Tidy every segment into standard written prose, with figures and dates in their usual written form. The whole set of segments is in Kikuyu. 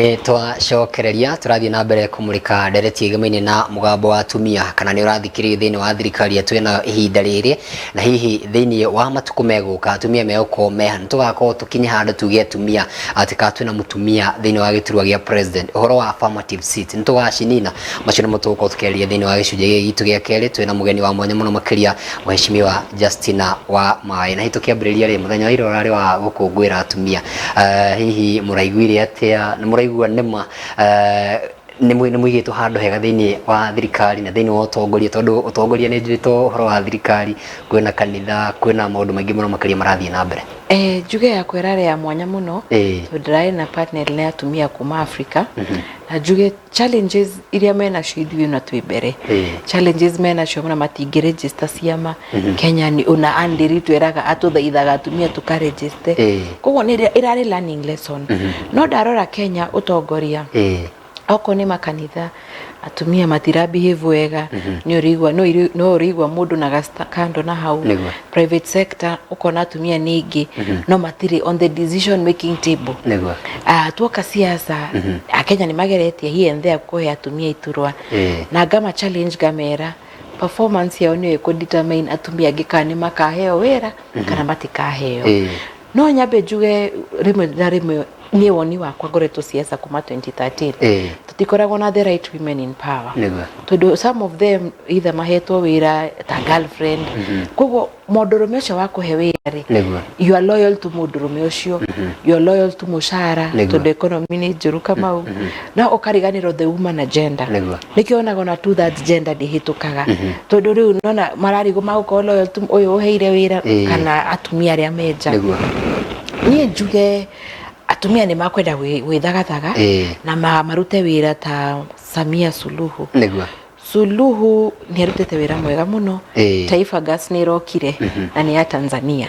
Twacokereria tũrathiĩ na mbere kũmũrĩka ndereti ĩgemaine na mũgambo wa atumia, kana nĩ ũrathikĩrĩria thĩinĩ wa thirikari ya twĩnayo ihinda rĩrĩ, na hihi thĩinĩ wa matukũ megũka atumia megũkorwo meha, nĩ tũgakorwo tũkinye handũ tuge atumia atĩ kana twĩna mũtumia thĩinĩ wa gĩturwa gĩa president. Ũhoro wa affirmative seat nĩ tũgacinina? Macio nĩmo tũgũkorwo tũkĩarĩria thĩinĩ wa gĩcunjĩ gĩkĩ gitũ gĩa kerĩ. Twĩna mũgeni wa mwanya mũno makĩria, Mheshimiwa Justina wa Maĩ. Na hihi tũkĩambĩrĩria rĩ, mũthenya wa ira ũrarĩ wa gũkũngũĩra atumia. Hihi mũraiguire atĩa? Nĩ mũraigua nĩma nĩ mũigĩtwo handũ hega thĩinĩ wa thirikari na thĩinĩ wa ũtongoria? Tondũ ũtongoria nĩ njũĩ to ũhoro wa thirikari, kwĩna kanitha, kwĩna maũndũ maingĩ mũno makĩria marathiĩ na mbere. Njuge yakwa ĩrarĩ ya mwanya mũno tondũ ndĩrarĩ na partner na atumia kuma Africa, na njuge challenges iria menacio ithuĩ na twĩ mbere, challenges menacio na matingĩ register ciama Kenya nĩ ona Andĩri twĩraga atũthaithaga atumia tũkaregister. Koguo nĩ ĩrarĩ learning lesson. No ndarora Kenya ũtongoria, okorwo nĩ makanitha, atumia matira behave wega, nĩ ũrĩigua no ũrĩigua mũndũ na gasta kando na hau. Private sector ũkona atumia nĩ aingĩ no matirĩ on the decision making table. Tuoka siasa, Akenya nĩ mageretie here and there kũhe atumia iturwa, na ngama challenge, ngamera performance yao nĩyo ĩkũ determine atumia angĩ kana nĩ makaheo wĩra kana matikaheo. No nyambe njuge rĩmwe na rĩmwe, niĩ woni wakwa, ngoretwo siasa kuma 2013, tũtikoragwo na the right women in power, tondũ some of them either mahetwo wĩra ta girlfriend, koguo mũndũrũme ũcio wa kũhe wĩra rĩ, you are loyal to mũndũrũme ũcio, you are loyal to mũcara, tondũ economy nĩ njũru, Kamau, no ũkariganĩrwo the woman agenda. Nĩkĩo onaga ona two thirds gender ndĩhĩtũkaga, tondũ rĩu nona mararigwo magũkorwo loyal to ũyũ ũheire wĩra kana atumia arĩa menja. Niĩ njuge atumia nĩ makwenda gwĩthagathaga na marute wĩra ta Samia Suluhu. Suluhu nĩ arutĩte wĩra mwega mũno. Taifa Gas nĩ ĩrokire na nĩ ya Tanzania.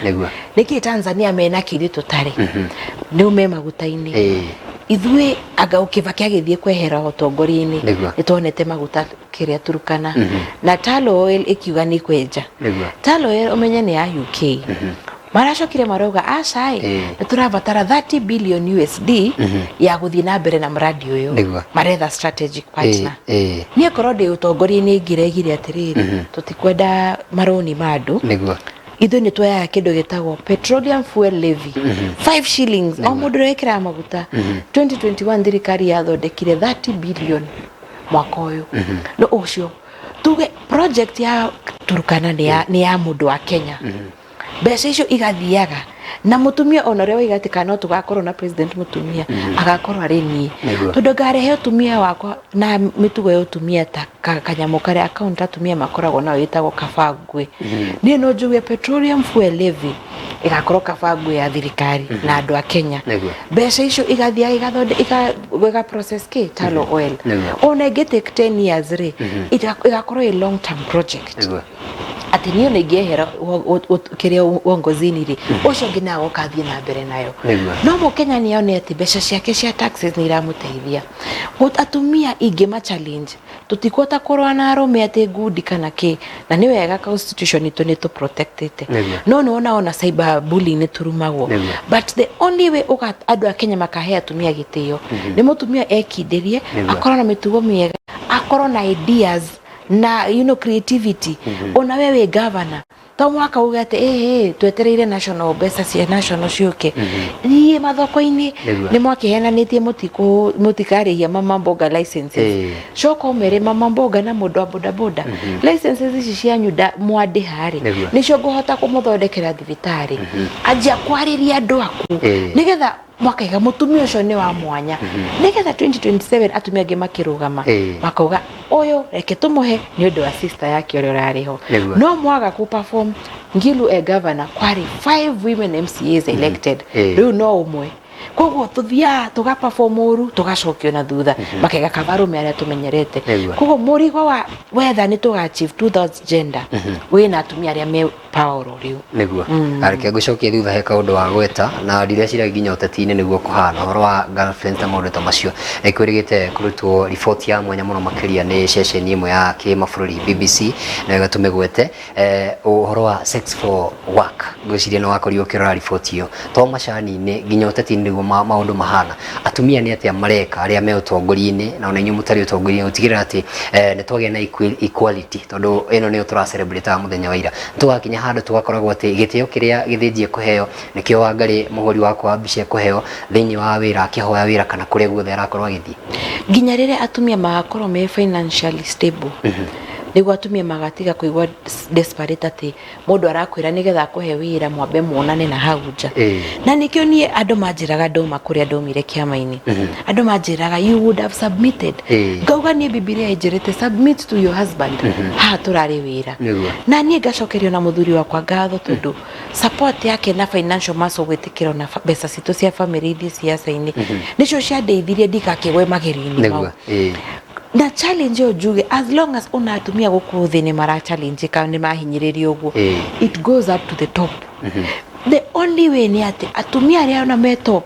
Nĩkĩ Tanzania mena kĩrĩ tũtarĩ? Nĩ me maguta-inĩ. Ithuĩ anga Kibaki agĩthiĩ kwehera ũtongoria-inĩ, nĩ tuonete maguta kĩrĩa Turkana na Tullow Oil ĩkiuga nĩ kwenja. Tullow Oil ũmenye nĩ ya UK. Maracokire marauga aca ĩ, nĩ tũrabatara 30 billion USD ya gũthiĩ na mbere na mradi ũyũ. Maretha strategic partner. Niĩ korwo ndĩ ũtongoria-inĩ ingĩregire atĩrĩrĩ, tũtikwenda marũni ma andũ. Ithuĩ nĩ tuoyaga kĩndũ gĩtagwo petroleum fuel levy, 5 shillings o mũndũ ũrĩa wĩkĩraga maguta. 2021 thirikari yathondekire 30 billion mwaka ũyũ. No ũcio tuge project ya Turkana nĩ ya mũndũ wa Kenya, mbeca icio igathiaga na mũtumia ona ũrĩa waiga atĩ kana no tũgakorwo na president mũtumia, agakorwo arĩ niĩ, tondũ ngarehe ũtumia wakwa na mĩtugo ya ũtumia ta kanyamũ karĩa account atumia makoragwo nayo ĩtagwo kabangwe. Niĩ no njuge petroleum fuel levy ĩgakorwo kabangwe ya thirikari na andũ a Kenya. Mbeca icio igathiaga igathonde iga process kĩ Tullow Oil. Ona ĩngĩ take 10 years rĩ, ĩgakorwo ĩ long term project, atĩ niĩ ona ingĩehera kĩrĩa uongozi-inĩ rĩ, ũcio ũngĩ no agoka athiĩ na mbere nayo. No mũkenya nĩ one atĩ mbeca ciake cia taxes nĩ iramũteithia. Atumia ingĩma challenge, tũtikũhota kũrũa na arũme atĩ ngundi kana kĩ, na nĩ wega constitution itũ nĩ tũ-protectĩte. No nĩ wona ona cyber bullying nĩ turumagwo. But the only way ũga andũ a Kenya makahe atumia gĩtĩo nĩ mũtumia ekindĩrie, akorwo na mĩtugo mĩega, akorwo na ideas na creativity. Ona we wĩ governor, to mwaka uge atĩ ĩhĩ twetereire national, mbeca cia national ciũke, thiĩ mathoko-inĩ. Nĩ mwakĩhenanĩtie mũtikarĩhia mama mboga licenses. Coka ũmere mama mboga na mũndũ wa bodaboda, licenses ici cianyu mwandĩha rĩ, nĩcio ngũhota kũmũthondekera thibitarĩ. Anjia kwarĩria andũ aku, nĩgetha mwakaiga mũtumia ũcio nĩ wa mwanya, nĩgetha 2027 atumia angĩ makĩrũgama makauga ũyũ reke tũmũhe nĩ ũndũ wa sister yake ũrĩa ũrarĩ ho. No mwaga kũ perform, Ngilu e governor kwarĩ five women MCAs elected, rĩu no ũmwe. Koguo tuthiaga tũga perform ũru, tũgacokio na thutha, makaiga kaba arũme arĩa tũmenyerete. Koguo mũrigo wa wetha nĩ tũga achieve two thirds gender wĩna atumia arĩa me power rĩu. Nĩguo, reke ngũcokie thutha he kaũndũ wa gweta, na ndireciria nginya ũteti-inĩ nĩguo kũhana ũhoro wa girlfriends na maũndũ ta macio. Nĩ kwĩrĩgĩte kũrutwo riboti ya mwanya mũno makĩria nĩ ceceni ĩmwe ya kĩmabũrũri BBC, na wega tũmĩgwete, ũhoro wa sex for work. Ngwĩciria nĩ wakorirwo ũkĩrora riboti ĩyo. To macani-inĩ, nginya ũteti-inĩ rĩu. Nĩguo maũndũ mahana. Atumia nĩ atĩa mareka arĩa me ũtongoria-inĩ, na ona inyuĩ mũtarĩ ũtongoria-inĩ, gũtigĩrĩra atĩ nĩ twagĩa na equality, tondũ ĩno nĩyo tũra celebrate mũthenya wa ira? Tũgakinya handũ tũgakoragwo atĩ gĩtĩo kĩrĩa Gĩthĩnji ekũheo nĩkĩo Wangarĩ mũhũri wakwa wa mbica ekũheo thĩinĩ wa wĩra, akĩhoya wĩra kana kũrĩa guothe arakorwo agĩthiĩ. Nginya rĩrĩa atumia magakorwo me financially stable, nĩguo atumia magatiga kũigua desperate atĩ mũndũ arakwĩra nĩgetha akũhe wĩra mwambe muonane na hau nja. Na nĩkĩo niĩ andũ manjĩraga ndoma kũrĩa ndaumire kĩama-inĩ, andũ manjĩraga, "You would have submitted." Ngauga niĩ Bibilia ĩnjĩrĩte, "Submit to your husband." Haha tũrarĩ wĩra. Na niĩ ngacokerio na mũthuri wakwa ngatho, tondũ support yake na financial muscle, gwĩtĩkĩra ona mbeca citũ cia family ithiĩ siasa-inĩ, nĩcio ciandeithirie ndigakĩgwe magerio-inĩ mau. Na challenge ĩyo njuge, as long as ona atumia gũkũ thĩ nĩ mara challenge ka nĩ mahinyĩrĩrio ũguo, it goes up to the top. The only way nĩ atĩ atumia arĩa ona me top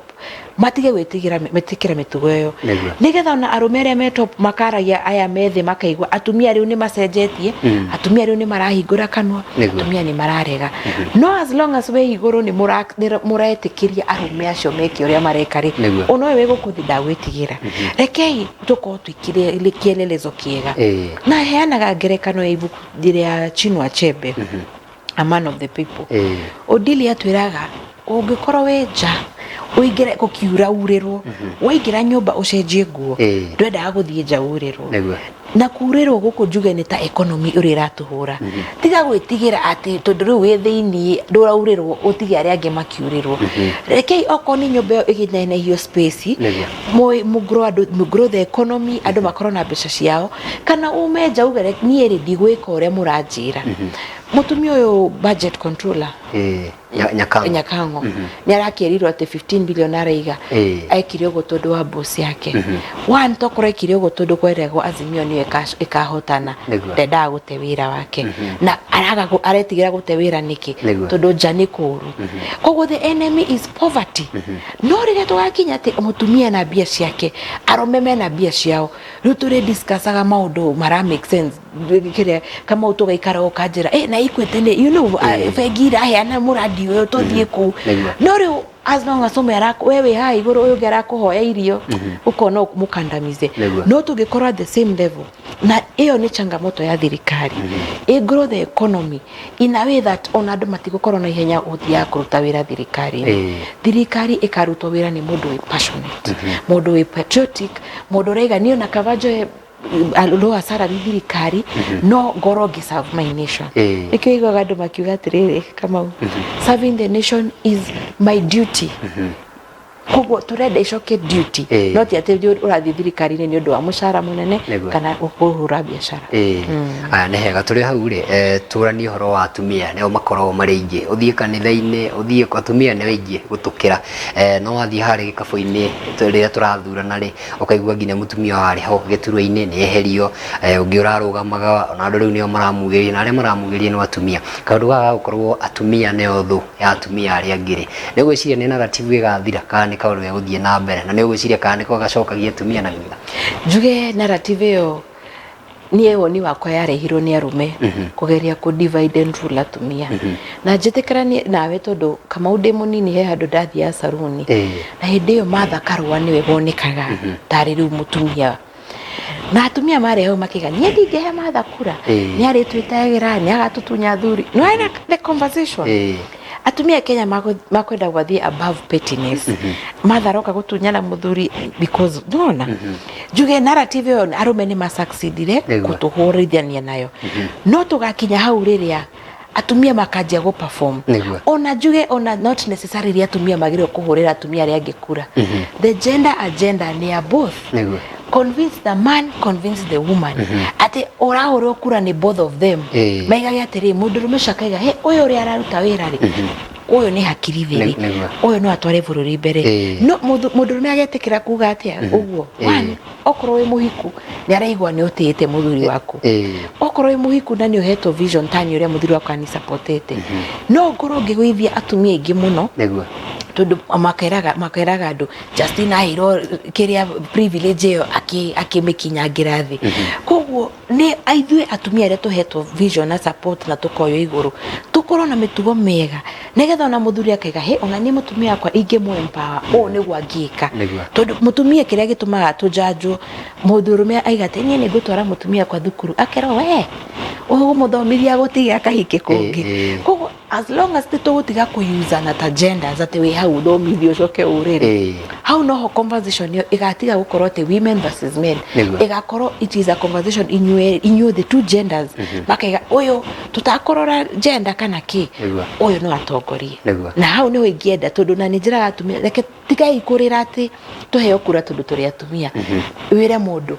matige gwĩtigĩra gwĩtĩkĩra mĩtugo ĩyo, nĩgetha ona arũme arĩa me top makaragia aya me thĩ, makaigua atumia rĩu nĩ macenjetie, atumia rĩu nĩ marahingũra kanua, atumia nĩ mararega. No as long as wĩ igũrũ nĩ mũretĩkĩria arũme acio meke ũrĩa mareka rĩ, ona ũyũ wĩ gũkũ thĩ ndagwĩtigĩra. Rekei tũkorwo twĩ kĩelelezo kĩega. Na heanaga ngerekano ya ibuku rĩa Chinua Achebe, A Man of the People. Odili atwĩraga ũngĩkorwo wĩ nja ũingĩre gũkiura urĩrwo, waingĩra nyũmba ũcenjie nguo. Ndwendaga gũthiĩ nja urĩrwo. Na kurĩrwo gũkũ njuge nĩ ta economy ũrĩa ĩratũhũra. Tiga gwĩtigĩra atĩ tondũ rĩu wĩ thĩiniĩ ndũraurĩrwo, ũtige arĩa angĩ makiurĩrwo. Rekei okorwo nĩ nyũmba ĩyo ĩkĩnenehio space, mũgrow andũ, mũgrow the economy, andũ makorwo na mbeca ciao, kana ume nja uge, "Niĩ rĩ, ndigwĩka ũrĩa mũranjĩra." Mũtumia ũyũ budget controller, Nyakango. Nyakango, nĩ arakĩrirwo atĩ 15 billion araiga. Ekire ũguo tondũ wa boss yake. One, tokorwo ekire ũguo tondũ kweragwo Azimio nĩyo ĩkahotana. Ndendaga gũte wĩra wake na araga aretigĩra gũte wĩra nĩkĩ? Tondũ nja nĩ kũũru. Koguo the enemy is poverty. No rĩrĩa tũgakinya atĩ mũtumia na mbia ciake, arũme mena mbia ciao, rĩu tũrĩ discussaga maũndũ mara make sense. Kĩrĩa Kamau tũgaikara ũkanjĩra, na Equity nĩ bengi iraheana mũrandi ũyũ, tũthiĩ kũu. No rĩu as long as ũmwe we wĩ haha igũrũ, ũyũ ũngĩ arakũhoya irio, ũkona ũmũkandamize. No tũngĩkorwo at the same level, na ĩyo nĩ changamoto ya thirikari, ĩ grow the economy in a way that ona andũ matigũkorwo na ihenya gũthiaga kũruta wĩra thirikari-inĩ. Thirikari ĩkarutwo wĩra nĩ mũndũ wĩ passionate, mũndũ wĩ patriotic, mũndũ ũraiga niĩ ona kaba njoe lower salary thirikari, no ngorwo ngĩ serve my nation. Nĩkĩo iguaga andũ makiuga atĩrĩrĩ, Kamau, "Serving the nation is my duty." Koguo tũrenda icoke duty, no ti atĩ ũrathiĩ thirikari-inĩ nĩ ũndũ wa mũcara mũnene kana kũhũra biacara. Aya, nĩ hega tũrĩ hau rĩ, tũranie ũhoro wa atumia. Nĩo makoragwo marĩ aingĩ. Ũthiĩ kanitha-inĩ, ũthiĩ, atumia nĩ aingĩ gũtũkĩra. No wathiĩ harĩa gĩkabũ-inĩ rĩrĩa tũrathurana rĩ, ũkaigua nginya mũtumia warĩ ho gĩturwa-inĩ nĩ eherio, ũngĩ ũrarũgamaga ona andũ rĩu nĩo maramugĩrĩria, na arĩa maramugĩrĩria nĩ atumia. Kaũndũ gaka ga gũkorwo atumia nĩo thũ ya atumia arĩa angĩ rĩ, nĩ ũgwĩciria nĩ narrative ĩgathira kana nĩ kaũndũ gegũthiĩ na mbere? Na nĩ ũgwĩciria kana nĩko gacokagia atumia na thutha? Njuge narrative ĩyo, niĩ woni wakwa, yarehirwo nĩ arũme kũgeria kũ divide and rule atumia. Na njĩtĩkĩranie nawe, tondũ Kamau, ndĩ mũnini he handũ ndathiaga saruni, na hĩndĩ ĩyo Martha Karũa nĩwe wonekaga tarĩ rĩu mũtumia, na atumia marĩ hau makiga, "Niĩ ndingĩhe Martha kura, nĩ arĩtwĩtagĩra, nĩ agatũtunya athuri." No ena the conversation, atumia a Kenya makwenda gwathiĩ above pettiness. Martha aroka gũtunyana mũthuri because nona njuge narrative ĩyo arũme nĩ masucceedire kũtũhũrithania nayo. No tũgakinya hau rĩrĩa atumia makanjia gũ perform. Ona njuge ona not necessarily atumia magĩrĩirwo kũhũrĩra atumia arĩa angĩ kura. The gender agenda nĩ ya both. Convince the man, convince the woman atĩ ũrahũrwo kura nĩ both of them. Maigage atĩrĩ, mũndũrũme ũcio akaiga, "He ũyũ ũrĩa araruta wĩra rĩ, ũyũ nĩ hakiri theri, ũyũ no atware bũrũri mbere." No mũndũrũme agetĩkĩra kuga atĩa ũguo? One, okorwo wĩ mũhiku, nĩ araigua nĩ ũtĩĩte mũthuri waku. Okorwo wĩ mũhiku na nĩ ũhetwo vision tani ũrĩa mũthuri waku anisapotete, no ngorwo ngĩgũithia atumia aingĩ mũno. Tondũ makeraga andũ Justin aheirwo kĩrĩa privilege ĩyo akĩmĩkinyangĩra thĩ. Koguo nĩ ithuĩ atumia arĩa tũhetwo vision na support na tũkoywo igũrũ, tũkorwo na mĩtugo mĩega, nĩgetha ona mũthuri akaiga, "He, ona niĩ mũtumia wakwa ingĩmũ empower ũũ nĩguo angĩka." Tondũ mũtumia, kĩrĩa gĩtũmaga tũjanjwo, mũndũrũme aiga atĩ, "Niĩ nĩ ngũtwara mũtumia wakwa thukuru," akerwo, "We ũgũmũthomithia gũtige akahike kũngĩ." Koguo as long as tũgũtiga kũyuzana ta genders, atĩ wĩ hau ũthomithio ũcoke ũrĩre, hau noho conversation ĩyo ĩgatiga gũkorwo atĩ women versus men. Ĩgakorwo it is a conversation inyuĩ the two genders makaiga, ũyũ tũtakũrora gender kana kĩ, ũyũ no atongorie. Na hau nĩho ingĩenda, tondũ na nĩ njĩraga atumia, reke tigai kũrĩra atĩ tũheo kura tondũ tũrĩ atumia. Wĩre mũndũ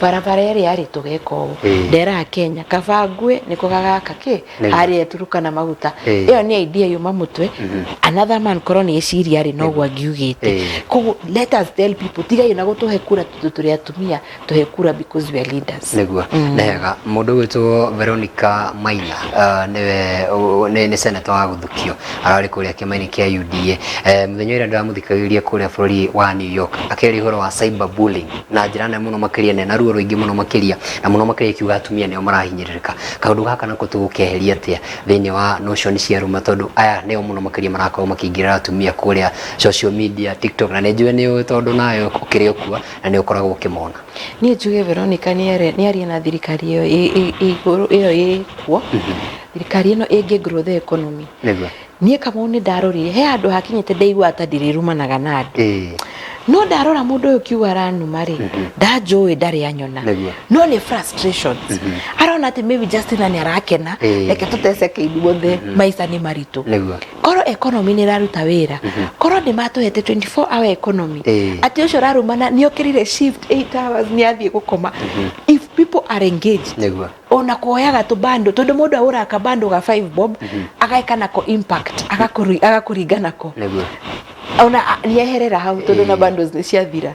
barabara ĩrĩa rĩ tũgeka ũũ. Nderaga Kenya kabangwe nĩko gagaka kĩ harĩa Turukana maguta. Ĩyo nĩ idea yuma mũtwe, another man korwo nĩ eciria rĩ noguo angiugĩte. Koguo let us tell people, tigai na gũtũhe kura tondũ tũrĩ atumia, tũhe kura because we are leaders. Nĩguo, nĩ hega. Mũndũ ũgwĩtwo Veronica Maina, nĩwe nĩ senator wa Gũthukio, ararĩ kũrĩa kĩama-inĩ kĩa UDA. Mũthenya ũrĩa ndĩramũthikagĩrĩria kũrĩa bũrũri wa New York akĩaria ũhoro wa cyber bullying na njĩra nene mũno makĩria, na ruo rũingĩ mũno makĩria, na mũno makĩria ikiuga atumia nĩo marahinyĩrĩrĩka. Kaũndũ gaka nako tũgũkeheria atĩa thĩinĩ wa notion cia arũme, tondũ aya nĩo mũno makĩria marakorwo makĩingĩrĩra atumia kũrĩa social media, TikTok, na nĩ njũĩ nĩ ũĩ tondũ nayo ũkĩrĩ o kuo na nĩ ũkoragwo ũkĩmona? Niĩ njuge Veronica nĩ arie na thirikari ĩyo ĩ igũrũ ĩyo ĩ kuo, thirikari ĩno ĩngĩ grow the economy. Niĩ Kamau nĩ ndarorire he handũ hakinyĩte ndaigua ta ndĩrĩrumanaga na andũ, no ndarora mũndũ ũyũ kiuga aranuma rĩ, ndanjũĩ, ndarĩ anyona. No nĩ frustrations arona atĩ maybe Justina nĩ arakena. Reke tũteceke ithuothe, maica nĩ maritũ. Korwo economy nĩ ĩraruta wĩra, korwo nĩ matũhete 24 hour economy, atĩ ũcio ũrarumana nĩ okĩrire shift 8 hours, nĩ athiĩ gũkoma, if people are engaged, ona kuoyaga tũbando, tondũ mũndũ agũraga kabando ga 5 bob, ageka nako impact, agakũringa nako, ona nĩeherera hau, tondũ na bundles nĩ ciathira.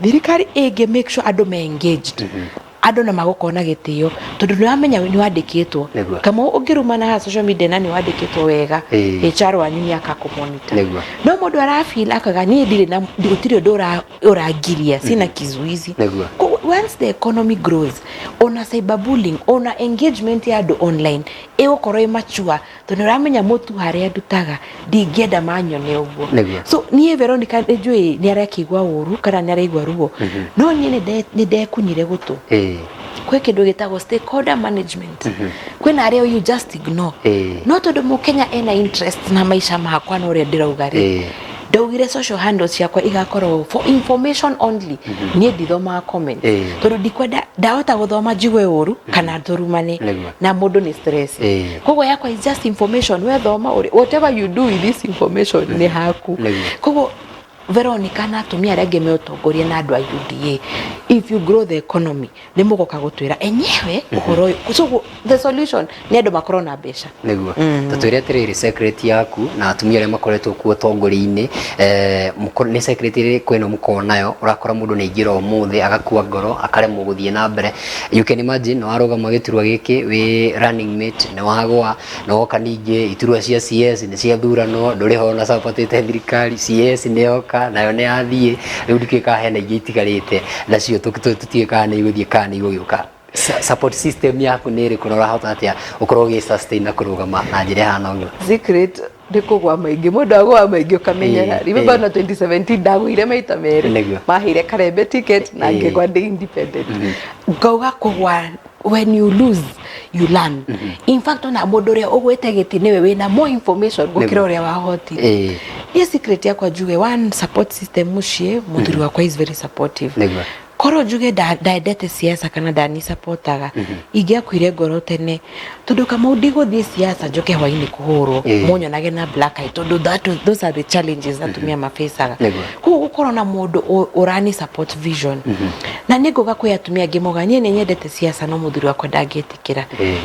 Thirikari ĩngĩ make sure andũ me engaged, andũ na magũkorwo na gĩtĩo, tondũ nĩ wamenya nĩ wandĩkĩtwo. Kamau, ũngĩrumana haha social media na nĩ wandĩkĩtwo wega, HR wanyu nĩ akakũmonitor. No mũndũ arafeel akaga, "Niĩ ndirĩ na gũtirĩ ũndũ ũrangiria, sina kizuizi." Koguo, once the economy grows, ona cyberbullying, ona engagement ya andũ online ĩgũkorwo ĩ mature, tondũ nĩ ũramenya mũtu harĩa ndutaga ndingĩenda manyone ũguo. So niĩ Veronica nĩ njũĩ nĩ arakĩigua ũru kana nĩ araigua ruo, no niĩ nĩ ndekunyire gũtũ. Kwĩ kĩndũ gĩtagwo stakeholder management, kwĩna arĩa you just ignore, no tondũ mũkenya ena interest na maica makwa na ũrĩa ndĩrauga rĩ, ndaugire social handles ciakwa igakorwo for information only. Niĩ ndithomaga comments, tondũ ndikwenda ndahota gũthoma njigue ũru kana tũrumane na mũndũ nĩ stress. Koguo yakwa is just information, we thoma ũrĩ whatever you do with this information nĩ haku. Koguo Veronica na atumia arĩa angĩ me ũtongoria na andũ a UDA, if you grow the economy, nĩ mũgoka gũtwĩra enyewe ũhoro ũyũ. So the solution nĩ andũ makorwo na mbeca. Nĩguo, tũtwĩre atĩrĩrĩ, secret yaku na atumia arĩa makoretwo kuo ũtongoria-inĩ, nĩ secret ĩrĩkũ ĩno mũkoragwo nayo? Ũrakora mũndũ nĩ aingĩra ũmũthĩ agakua ngoro, akaremwo gũthiĩ na mbere. You can imagine nĩ warũgama gĩturwa gĩkĩ wĩ running mate, nĩ wagwa, na woka ningĩ iturwa cia CS nĩ cia thurano, ndũrĩ ho na supportĩte thirikari. CS nĩ yoka nayo nĩ yathiĩ, rĩu ndikĩũĩ kana hena ingĩ itigarĩte nacio, tũtiũĩ kana nĩ igũthiĩ kana nĩ igũgĩũka. Support system yaku nĩ ĩrĩkũ na ũrahota atĩa ũkorwo ũgĩ sustain na kũrũgama na njĩra ĩhana ũguo? Secret nĩ kũgwa maingĩ, mũndũ agũa maingĩ ũkamenyera. Remember na 2017 ndagũire maita merĩ. Maheire Karembe ticket na ngĩgwa ndĩ independent. Ngauga kũgwa, when you lose you learn. In fact, ona mũndũ ũrĩa ũgwĩte gĩti nĩwe wĩna more information gũkĩra ũrĩa wahotire. Niĩ secret yakwa njuge, one, support system mũciĩ, mũthuri wakwa is very supportive. Korwo njuge ndaendete siasa kana ndanisapotaga, ingĩakuire ngoro tene, tondũ Kamau ndigũthiĩ siasa njoke hwainĩ kũhũrwo, mũnyonage na black eye, tondũ those are the challenges atumia mafacaga. Koguo gũkorwo na mũndũ ũrani support vision, na nĩ ngũga kwĩ atumia angĩ moga, "Niĩ nĩ nyendete siasa no mũthuri wakwa ndangĩtĩkĩra."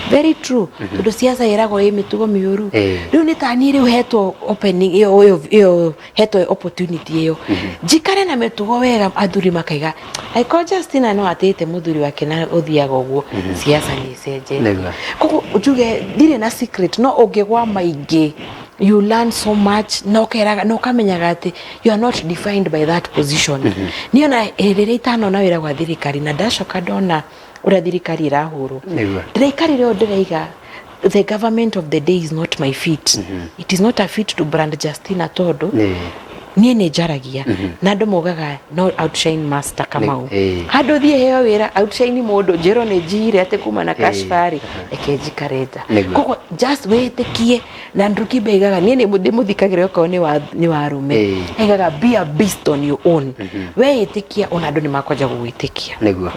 Very true, tondũ siasa ĩragwo ĩ mĩtugo mĩũru. Rĩu nĩ ta niĩ rĩu hetwo opening ĩyo, hetwo opportunity ĩyo, njikare na mĩtugo wega, athuri makaiga, "Angĩkorwo Justina no atĩte mũthuri wake na ũthiaga ũguo, siasa nĩ icenjetie." Koguo njuge ndirĩ na secret, no ũngĩgwa maingĩ You learn so much na ũkeraga na ũkamenyaga atĩ you are not defined by that position. Niĩ ona rĩrĩa itanona wĩra gwa thirikari na ndacoka ndona ũrĩa thirikari ĩrahũrwo, ndĩraikarire ũũ ndĩraiga, the government of the day is not my fit. It is not a fit to brand Justina, tondũ niĩ nĩ njaragia na andũ maugaga no outshine Master Kamau. Handũ thiĩ heo wĩra outshine mũndũ, njĩrwo nĩ njiyire atĩ kuma na kashfa rĩ, reke njikare nja. Koguo just wĩtĩkie na Andrew Kibe aigaga, niĩ nĩ ndĩmũthikagĩra okorwo nĩ wa arũme, aigaga, "Be a beast on your own." Weĩtĩkia, ona andũ nĩ makwanja gũgwĩtĩkia. Nĩguo.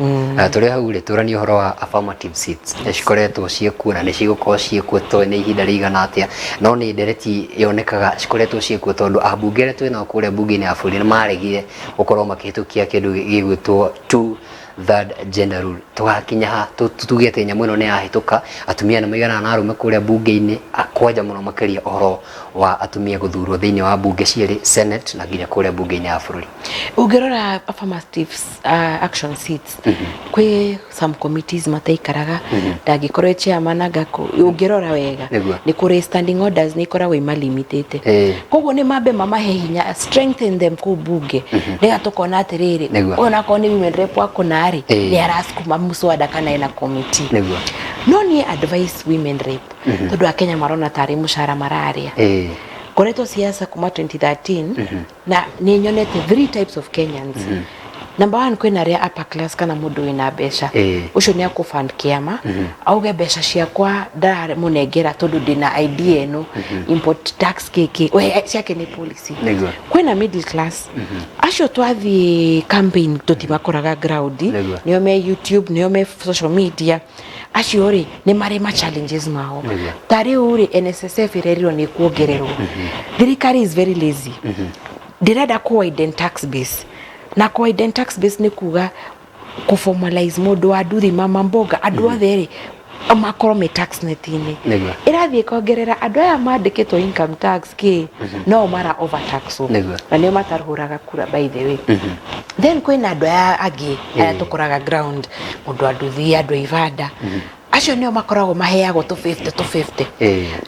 Tũrĩ hau rĩ, tũranie ũhoro wa affirmative seats. Nĩ cikoretwo ciĩkuo na nĩ cigũkorwo ciĩkuo toĩ nĩ ihinda rĩigana atĩa, no nĩ ndereti yonekaga cikoretwo ciĩkuo tondũ ambunge arĩa twĩnao kũrĩa bunge-inĩ ya bũrũri nĩ maregire gũkorwo makĩhĩtũkia kĩndũ gĩgwĩtwo two third gender rule. Tũgakinya ha tuge atĩ nyamũ ĩno nĩ yahĩtũka, atumia nĩ maiganaga na arũme kũrĩa bunge-inĩ, kwanja mũno makĩria ũhoro wa atumia gũthurwo thĩinĩ wa bunge cierĩ, Senate na nginya kũrĩa bunge-inĩ ya bũrũri? Ũngĩrora affirmative action seats, kwĩ some committees mataikaraga, ndangĩkorwo chairman anga ũngĩrora wega nĩ kũrĩ standing orders nĩ ikoragwo imalimitĩte. Koguo nĩ mambe mamahe hinya, strengthen them kũu bunge, nĩgetha tũkona atĩrĩrĩ, ũyũ nakorwo nĩ women rep wa kũna rĩ, nĩ arasukuma muswada kana ena committee. No niĩ advice women rep, tondũ akenya marona tarĩ mũcara mararĩa. Ngoretwo siasa kuma 2013 na nĩ nyonete three types of Kenyans. Number one, kwĩna arĩa upper class kana mũndũ wĩna mbeca. Ũcio nĩ akũfund kĩama, auge mbeca ciakwa ndaramũnengera tondũ ndĩna idea ĩno, import tax kĩkĩ, we ciake nĩ policy. Kwĩna middle class, acio twathiĩ campaign tũtimakoraga ground. Nĩo me YouTube, nĩo me social media. Acio rĩ, nĩ marĩ ma challenges mao. Ta rĩu rĩ, NSSF ĩrerirwo nĩ kuongererwo. Thirikari is very lazy, ndĩrenda ku widen tax base, na ku widen tax base nĩ kuga kũformalize mũndũ wa nduthi, mama mboga, andũ othe rĩ, makorwo me tax net-inĩ. Ĩrathiĩ ĩkongerera andũ aya mandĩkĩtwo income tax kĩ no mara overtaxwo, na nĩo matarũraga kura, by the way. Then kwĩna andũ aya angĩ, aya tũkoraga ground, mũndũ wa nduthi, andũ a ibanda, acio nĩo makoragwo maheagwo tũ 50 tũ 50.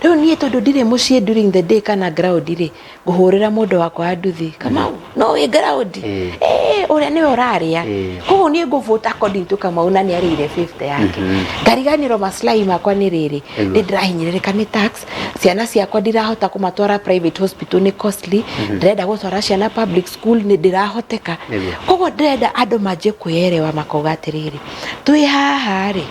Rĩu niĩ tondũ ndirĩ mũciĩ during the day kana ground rĩ, ngũhũrĩra mũndũ wakwa wa nduthi, "Kamau, no wĩ ground?" "Eh, ũrĩa nĩwe ũrarĩa." Koguo niĩ ngũvote according to Kamau, na nĩ arĩire 50 yake. Ngariganĩrwo maslahi makwa nĩ rĩrĩ, nĩ ndĩrahinyĩrĩrĩka nĩ tax, ciana ciakwa ndirahota kũmatwara private hospital, nĩ costly, ndĩrenda gũtwara ciana public school, nĩ ndĩrahoteka. Koguo ndĩrenda andũ manjie kwĩerewa, makauga atĩrĩrĩ, twĩ haha rĩ,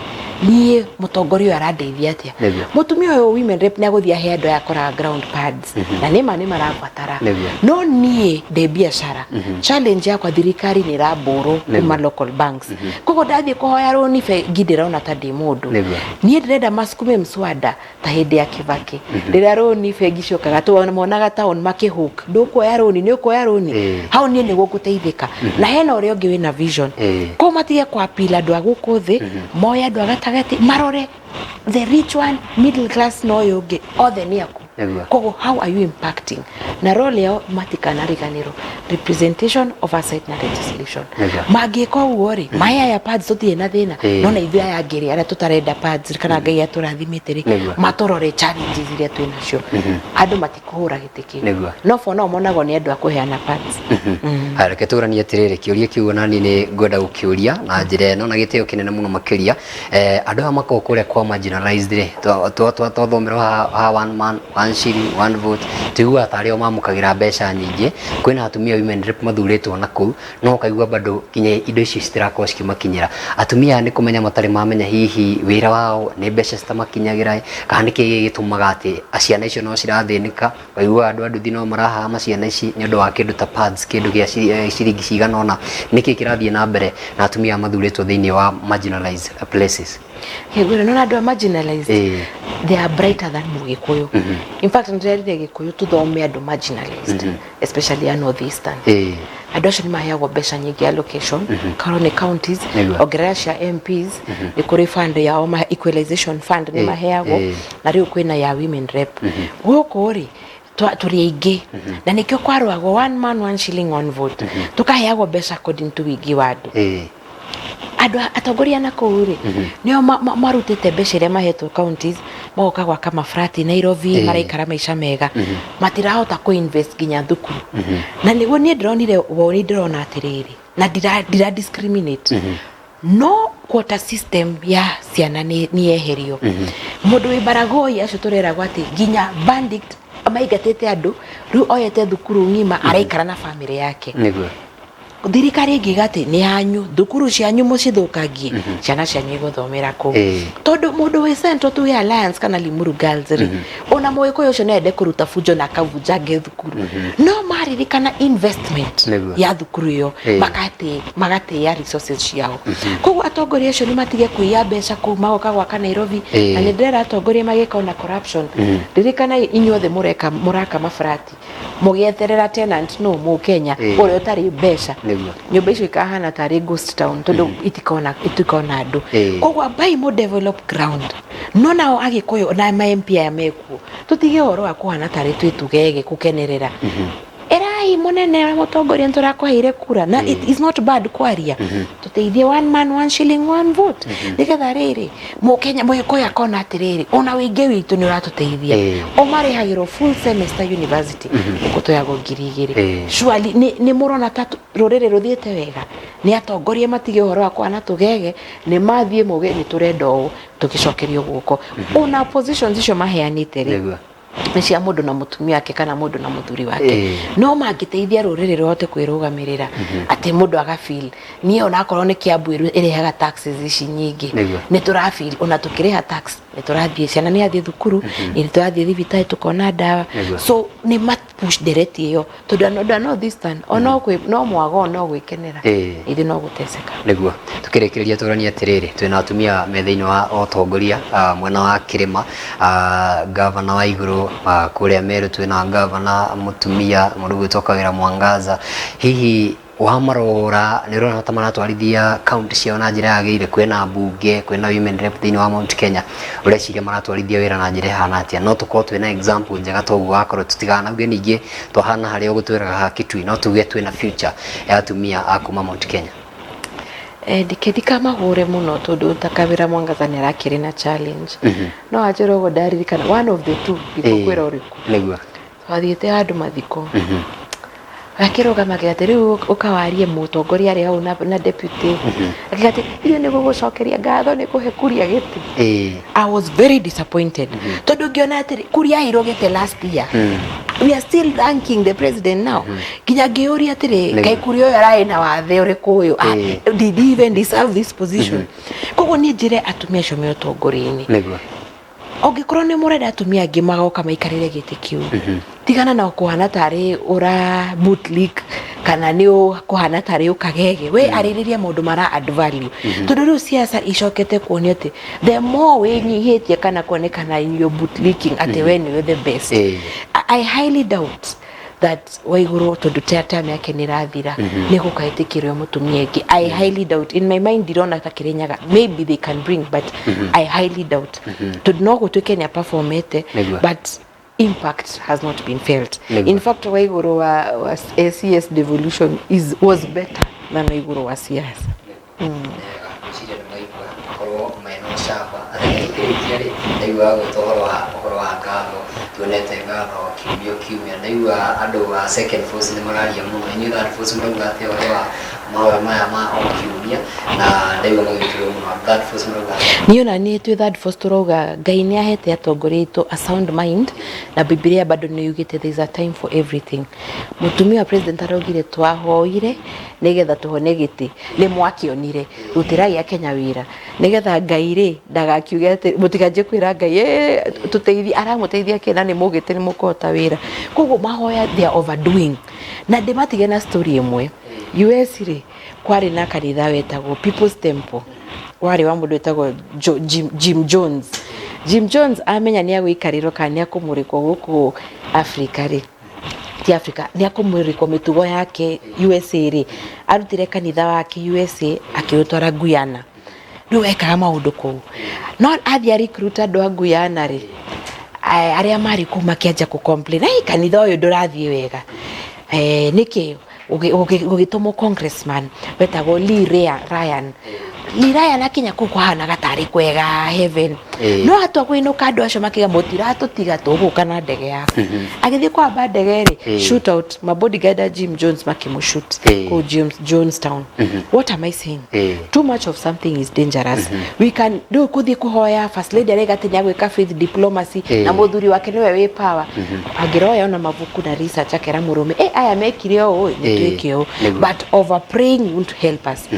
niĩ mũtongoria ũyũ arandeithia atĩa? Mũtumia ũyũ women rep nĩ agũthiĩ ahe andũ aya akoraga ground pads, na nĩma nĩ marabatara. No niĩ ndĩ biacara, challenge yakwa, thirikari nĩ ĩrambũrwo kuma local banks, koguo ndathiĩ kũhoya rũni bengi ndĩrona ta ndĩ mũndũ. Niĩ ndĩrenda masukume mswada ta hĩndĩ ya Kibaki, rĩrĩa rũni bengi ciokaga tumonaga town makĩhook, ndũkuoya rũni, nĩ ũkuoya rũni. Hau niĩ nĩguo ngũteithĩka, na hena ũrĩa ũngĩ wĩna vision. Koguo matige kwapila andũ a gũkũ thĩ, moe andũ a gatagatĩ, marore the rich one, middle class na ũyũ ũngĩ, othe nĩ aku. Koguo how are you impacting na role yao matikanariganĩrwo, representation, oversight na legislation. Mangĩka ũguo rĩ, maĩ aya pads tũtirĩ na thĩna. No na ithuĩ aya angĩ rĩ, arĩa tũtarenda pads kana Ngai atũrathimĩte rĩ, matũrore challenges iria twĩ nacio. Andũ matikũhũra gĩtĩ kĩu. No for now monagwo nĩ andũ a kũheana pads. Haya, reke tũranie atĩrĩrĩ, kĩũria kĩu ona niĩ nĩ ngwenda gũkĩũria na njĩra ĩno na gĩtĩo kĩnene mũno makĩria. Andũ aya makoragwo kũrĩa kwa marginalized rĩ, twathomerwo haha one man one shilling one vote, tuiguaga tarĩ o mamũkagĩra mbeca nyingĩ. Kwĩna atumia women rep mathurĩtwo na kũu, no ũkaigua bado nginya indo icio citirakorwo cikĩmakinyĩra. Atumia aya nĩ kũmenya matarĩ mamenya hihi wĩra wao nĩ mbeca citamakinyagĩra, kana nĩ kĩĩ gĩtũmaga atĩ ciana icio no cirathĩnĩka? Waiguaga andũ a nduthi no marahama ciana ici nĩ ũndũ wa kĩndũ ta pads, kĩndũ gĩa ciringi cigana ũna. Nĩkĩ kĩrathiĩ na mbere na atumia aya mathurĩtwo thĩinĩ wa marginalized places? Kĩguĩra nona andũ a marginalized, they are brighter than Mũgĩkũyũ. In fact, ndĩrerire Gĩkũyũ tũthome andũ marginalized, especially a North Eastern. Andũ acio nĩ maheagwo mbeca nyingĩ, allocation korwo nĩ counties, ongerera cia MPs, nĩ kũrĩ fund yao equalization fund nĩ maheagwo. Na rĩu kwĩna ya women rep gũkũ rĩ, tũrĩ aingĩ, na nĩkĩo kwarũagwo one man one shilling one vote, tũkaheagwo mbeca according to wĩingĩ wa andũ. Andũ atongoria na kũu rĩ, nĩo marutĩte mbeca iria mahetwo counties. Magoka gwaka maburati Nairobi, maraikara maica mega, matirahota kũ invest nginya thukuru. Na nĩguo niĩ ndĩronire woni, ndĩrona atĩrĩrĩ, na ndira discriminate, no quota system ya ciana nĩ yeherio. Mũndũ wĩ Baragoi, acio tũreragwo atĩ nginya bandit maingatĩte andũ, rĩu oyete thukuru ng'ima, araikara na famĩlĩ yake. Thirikari ĩngiuga atĩ nĩ yanyu, thukuru cianyu mũcithũkangie, ciana cianyu igũthomera kũ? Tondũ mũndũ wĩ Central, tuge Alliance kana Limuru Girls rĩ, ona Mũgĩkũyũ ũcio no ende kũruta bunjo na akabunjange thukuru, no maririkana investment ya thukuru ĩyo, magatĩĩa resources ciao. Koguo atongoria acio nĩ matige kũiya mbeca kũu magoka gwaka Nairobi. Na nĩ ndĩrera atongoria magĩka ona corruption, ririkanai inyuothe mũreka mũraka maburati mũgĩeterera tenant no Mũkenya ũrĩa ũtarĩ mbeca. Nyũmba icio ikahana tarĩ ghost town, tondũ itikona andũ. Koguo ambai mũ develop ground. No nao Agĩkũyũ na ma MP aya mekuo, tũtige ũhoro wa kũhana tarĩ twĩ tũgege gũkenerera. Ĩrai mũnene wa mũtongoria, nĩtũrakũheire kura, na it is not bad kwaria, tũteithie one man one shilling one vote, nĩgetha rĩrĩ Mũkenya Mũgĩkũyũ akona atĩrĩrĩ, ona wĩingĩ witũ nĩ ũratũteithia. O marĩhagĩrwo full semester university, gũkũ toyagwo 2000. Surely nĩ mũrona ta rũrĩrĩ rũthiĩte wega? Nĩ atongoria matige ũhoro wa kwana tũgege, nĩ mathiĩ muge nĩ tũrenda ũũ, tũgĩcokerio guoko. Ona positions icio maheanĩte rĩ, nĩ cia mũndũ na mũtumia wake kana mũndũ na mũthuri wake. No mangĩteithia rũrĩrĩ rũhote kwĩrũgamĩrĩra, atĩ mũndũ aga feel niĩ onakorwo nĩ Kiambu ĩrĩhaga taxes ici nyingĩ, nĩ tũra feel ona tũkĩrĩha tax nĩ tũrathiĩ, ciana nĩ athiĩ thukuru, nĩ tũrathiĩ thibitarĩ tũkona ndawa. So nĩ ma push ndereti ĩyo, tondũ andũ a North Eastern ono no mwago no gwĩkenera, ithuĩ no gũteceka. Nĩguo tukĩrĩkĩrĩria, tũranie atĩrĩrĩ, twĩna atumia me thĩinĩ wa ũtongoria, mwena wa kĩrĩma, gavana wa igũrũ, kũrĩa Meru twĩna gavana mũtumia, mũndũ gwĩtwo Kawĩra Mwangaza. Hihi wamarora, nĩ ũrona ta maratwarithia kaunti ciao na njĩra yagĩrĩire? Kwĩna mbunge, kwĩna women rep thĩinĩ wa Mount Kenya. Ũreciria maratwarithia wĩra na njĩra ĩhana atĩa? No tũkorwo twĩna example njega toguo wakorwo tũtiganauge ningĩ twahana harĩa ũgũtwĩraga ha Kitui, no tuge twĩna future ya atumia a kuma Mount Kenya? Ndike ndikamahũre mũno, tondũ ta Kawĩra Mwangaza nĩ arakĩrĩ na challenge. No anjĩra ũguo, ndaririkana one of the two, ndikũkwĩra ũrĩkũ. Twathiĩte handũ mathiko, akĩrũgama akĩra atĩ rĩu ũkawarie mũtongoria arĩ hau na deputy, akiuga atĩ ithuĩ nĩ gũgũcokeria ngatho nĩ kũhe Kuria gĩtĩ. I was very disappointed, tondũ ngĩona atĩrĩ, Kuria aheirwo gĩtĩ last year. We are still thanking the president now. Nginya ngĩũria atĩrĩ, kaĩ Kuria ũyũ ararĩ na wathe ũrĩkũ ũyũ? Did he even deserve this position? Koguo niĩ njĩre atumia acio me ũtongoria-inĩ, ũngĩkorwo nĩ mũrenda atumia angĩ magoka maikarĩre gĩtĩ kĩu, tigana na kũhana tarĩ ũra bootlick kana nĩ ũkũhana tarĩ ũkagege. We arĩrĩria maũndũ mara add value, tondũ rĩu siasa icokete kuonia atĩ the more wĩnyihĩtie kana kuonekana you're bootlicking atĩ we nĩwe the best. I highly doubt that Waiguru, tondũ ta term yake nĩ ĩrathira, nĩ gũkaĩtĩkĩrwo mũtumia ĩngĩ. I highly doubt. In my mind ndirona ta Kĩrĩnyaga, maybe they can bring, but I highly doubt, tondũ no gũtuĩke nĩ aperformete, but impact has not been felt. In fact, Waiguru wa ACS devolution was better than Waiguru wa siasa. Ngwĩciria nĩ maigua makorwo mena ũcamba. Tukĩrĩkia rĩ, ndaigua gwĩta ũhoro wa ngatho, tuonete ngatho kiumia o kiumia. Ndaigua andũ a second force nĩ mararia mũno. Inyuĩ third force mũrauga atĩa ũhoro wa mahoya maya ma o kiumia? Na ndaigua magĩkĩrwo mũno. Third force mũrauga atĩa? Niĩ ona niĩ twĩ third force tũrauga Ngai nĩ ahete atongoria aitũ a sound mind, na Bibilia bado nĩ yugĩte there is a time for everything. Mũtumia wa president araugire twahoire nĩgetha tũhone gĩtĩ, nĩ mwakĩonire, rutĩrai Akenya wĩra, nĩgetha Ngai rĩ ndagakiuge atĩ mũtikanjie kwĩra Ngai, "Tũteithie," aramũteithia kĩ na nĩ mũgĩte nĩ mũkũhota wĩra. Koguo mahoya, they are overdoing. Na ndĩmatige na story ĩmwe. US rĩ, kwarĩ na kanitha wetagwo People's Temple, warĩ wa mũndũ wetagwo Jim Jones. Jim Jones amenya nĩ agũikarĩrwo kana nĩ akũmũrĩkwo gũkũ Africa rĩ, ti Africa, nĩ akũmũrĩkwo mĩtugo yake USA rĩ, arutire kanitha wake USA akĩũtwara Guyana. Rĩu ekaga maũndũ kũu, no athiĩ recruit andũ a Guyana rĩ, arĩa marĩ kũu makĩanjia kũ complain, "Ei, kanitha ũyũ ndũrathiĩ wega." Nĩkĩ? Gũgĩtũmwo congressman wetagwo Lee Ryan. Lee Ryan akinya kũu kwahanaga tarĩ kwega heaven. No atua kũinũka, andũ acio makiuga, "Mũtiratũtiga, tũgũka na ndege yaku." Agĩthiĩ kwamba ndege rĩ, shoot out, ma bodyguard a Jim Jones makĩmũ-shoot kũu Jonestown. What am I saying? Too much of something is dangerous. We can rĩu kũthiĩ kũhoya first lady araiga atĩ nĩagwĩka faith diplomacy na mũthuri wake nĩwe wĩ power. Angĩroya ona mabuku na research, akera mũrũme, "Aya mekire ũũ, nĩ twĩke ũũ." But over praying won't help us.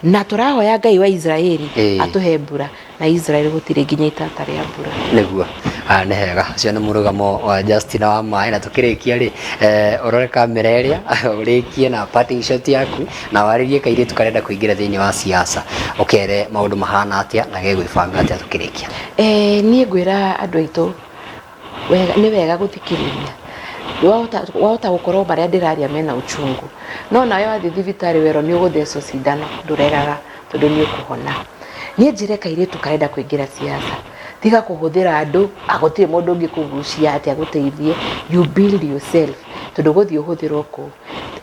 Na tũrahoya Ngai wa Israeli atũhe mbura, na Israel gũtirĩ nginya itata rĩa mbura. Nĩguo. Ah, nĩ hega, ũcio nĩ mũrũgamo wa Justina wa maĩ. Na tũkĩrĩkia rĩ, ũrore kamera ĩrĩa, ũrĩkie na parting shot yaku na warĩrie kairĩtu karenda kũingĩra thĩinĩ wa siasa, ũkere maũndũ mahana atĩa na gegwĩbanga atĩa tũkĩrĩkia. Niĩ ngwĩra andũ aitũ wega, nĩ wega gũthikĩrĩria. Wahota gũkorwo marĩa ndĩraria mena uchungu, no nawe wathiĩ thibitarĩ werwo nĩ ũgũthecwo cindano, ndũregaga tondũ nĩ ũkũhona. Niĩ njĩre kairĩtu karenda kũingĩra siasa, tiga kũhũthĩra andũ. Gũtirĩ mũndũ ũngĩ kũgucia atĩ agũteithie. You build yourself, tondũ gũthiĩ ũhũthĩrwo kũu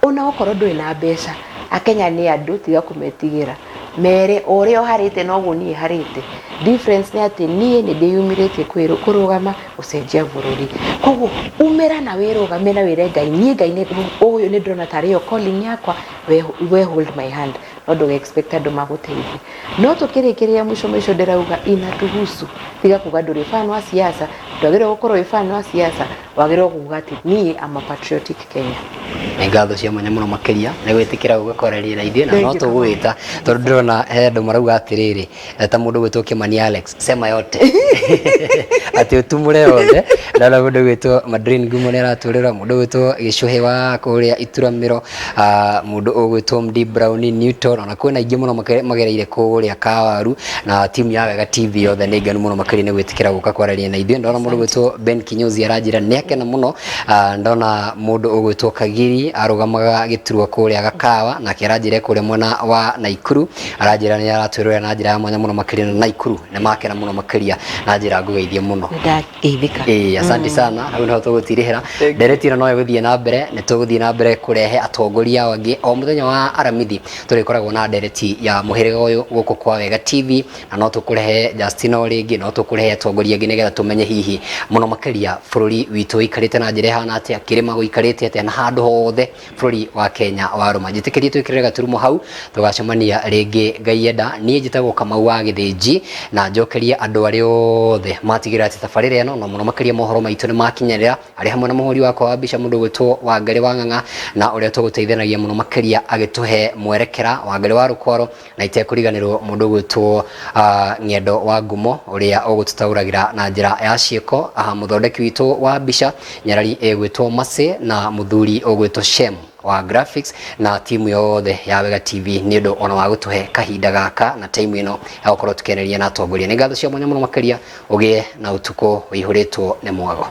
ona okorwo ndũrĩ na mbeca. Akenya nĩ andũ, tiga kũmetigĩra. Mere o ũrĩa ũharĩte noguo niĩ harĩte. Difference nĩ atĩ niĩ nĩ ndĩyumĩrĩtie kũrũgama gũcenjia bũrũri. Koguo umĩra na wĩrũgame na wĩre Ngai, "Niĩ Ngai ũyũ nĩ ndĩrona tarĩ yo calling yakwa, we hold my hand." No ndũga expect andũ magũteithie. No tũkĩrĩkĩrĩria, mũico mũico ndĩrauga inatuhusu. Tiga kuga ndũrĩ fan wa siasa. Ndwagĩrĩirwo gũkorwo wĩ fan wa siasa, wagĩrĩirwo kuga atĩ niĩ am a patriotic Kenya. Nĩ ngatho cia mwanya mũno makĩria nĩ gwĩtĩkĩra gũka kwaranĩria na ithuĩ, na no tũgwĩta tondũ ndĩrona he andũ marauga atĩrĩrĩ, ta mũndũ gwĩtwo Kimani Alex, "Sema yote," atĩ ũtumũre yothe. Ndona mũndũ gwĩtwo Madrin Ngumo nĩ aratũrĩra, mũndũ gwĩtwo Gĩcũhĩ wa kũrĩa Ituramĩro, mũndũ ũgwĩtwo Md Brown Newton, ona kwĩna aingĩ mũno magereire kũrĩa Kawaru, na timu ya Wega TV yothe nĩ ngenu mũno makĩria nĩ gwĩtĩkĩra gũka kwaranĩria na ithuĩ. Ndona mũndũ gwĩtwo Ben Kinyozi aranjĩra nĩ akena mũno. Ndona mũndũ ũgwĩtwo Kagiri arũgamaga gĩturwa kũrĩa Gakawa, nake aranjĩra kũrĩa mwena wa Naikuru, aranjĩra nĩ aratwĩrorera na njĩra ya mwanya mũno makĩria, na Naikuru nĩ makena mũno makĩria na njĩra ngũgeithie mũno. Nĩ ndageithĩka. Ĩĩ, asante sana. Hau niho tũgũtirihĩra ndereti ĩno. No ĩgũthiĩ na mbere, nĩ tũgũthiĩ na mbere kũrehe atongoria ao angĩ. O mũthenya wa Aramithi tũrĩkoragwo na ndereti ya mũhĩrĩga ũyũ gũkũ kwa Wega TV, na no tũkũrehe Justina o rĩngĩ, no tũkũrehe atongoria angĩ nĩgetha tũmenye hihi mũno makĩria bũrũri witũ ũikarĩte na njĩra ĩhana atĩa, kĩrĩma gũikarĩte atĩa, na handũ hothe bũrũri wa Kenya warũma. Njĩtĩkĩrie twĩkĩrĩre gaturumo hau, tũgacemania rĩngĩ Ngai enda. Niĩ njĩtagwo Kamau wa Gĩthĩnji, na njokerie andũ arĩa othe matigĩrĩra atĩ tabarĩra ĩno na mũno makĩria mohoro maitũ nĩ makinyanĩra, arĩ hamwe na mũhũri wakwa wa mbica mũndũ gwĩtwo Wangarĩ wa Ng'ang'a, na ũrĩa tũgũteithanagia mũno makĩria agĩtũhe mwerekera, Wangarĩ wa Rũkwaro, na itekũriganĩrwo mũndũ gwĩtwo Ng'endo wa Ngumo ũrĩa ũgũtũtaũragĩra na njĩra ya ciĩko, mũthondeki witũ wa mbica nyarari ĩgwĩtwo Mercy, na mũthuri ũgwĩtwo Shem wa graphics, na timu yothe ya Wega TV nĩ ũndũ ona wa gũtũhe kahinda gaka na time ĩno ya gũkorwo tũkĩaranĩria na atongoria. Nĩ ngatho cia mwanya mũno makĩria, ũgĩe na ũtukũ ũihũrĩtwo nĩ mwago.